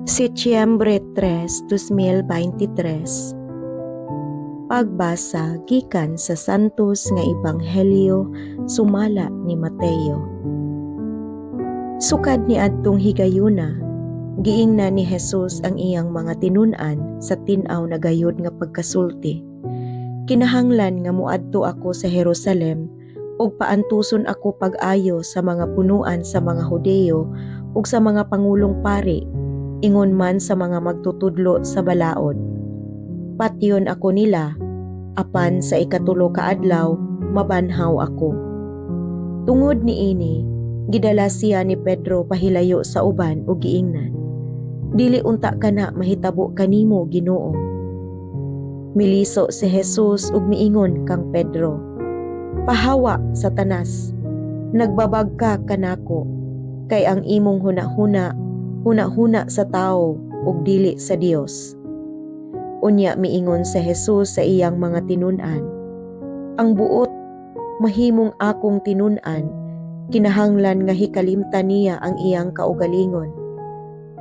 Setyembre 3, 2023. Pagbasa gikan sa Santos nga Ebanghelyo sumala ni Mateo. Sukad niadtong higayuna, giingnan ni Jesus ang iyang mga tinun-an sa tin-aw na gayud nga pagkasulti. "Kinahanglan nga moadto ako sa Jerusalem ug paantuson ako pag-ayo sa mga punuan sa mga Hudiyo ug sa mga pangulong pari, ingon man sa mga magtutudlo sa balaod. Patyon ako nila, apan sa ikatulo ka adlaw mabanhaw ako." Tungod niini, gidala siya ni Pedro pahilayo sa uban ug giingnan, "Dili unta kana mahitabo kanimo, Ginoo." Miliso si Jesus ug miingon kang Pedro, "Pahawa, Satanas! Nagbabag ka kanako, kay ang imong hunahuna, hunahuna sa tawo ug dili sa Dios." Unya miingon si Jesus sa iyang mga tinun-an, "Ang buot mahimong akong tinun-an, kinahanglan nga hikalimtan niya ang iyang kaugalingon.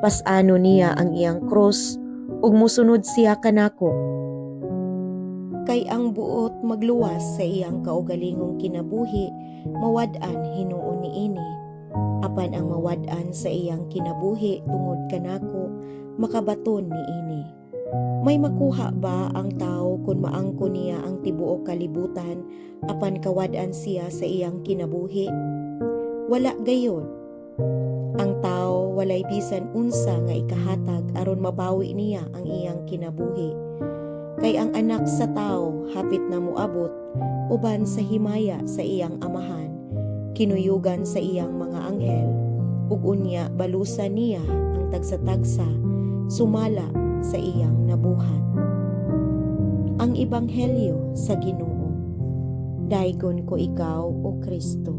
Pas-anon niya ang iyang krus ug mosunod siya kanako. Kay ang buot magluwas sa iyang kaugalingong kinabuhi, mawad-an hinuon niini. Apan ang mawad-an sa iyang kinabuhi tungod kanako, makabaton niini. May makuha ba ang tao kung maangko niya ang tibuok kalibutan apan kawad-an siya sa iyang kinabuhi? Wala gayod. Ang tao walay bisan unsa nga ikahatag aron mabawi niya ang iyang kinabuhi. Kay ang Anak sa Tao hapit na moabot uban sa himaya sa iyang Amahan, kinuyugan sa iyang mga anghel, ug unya balusan niya ang tagsa-tagsa sumala sa iyang nabuhat." Ang Ebanghelyo sa Ginoo. Daygon ko ikaw, O Kristo.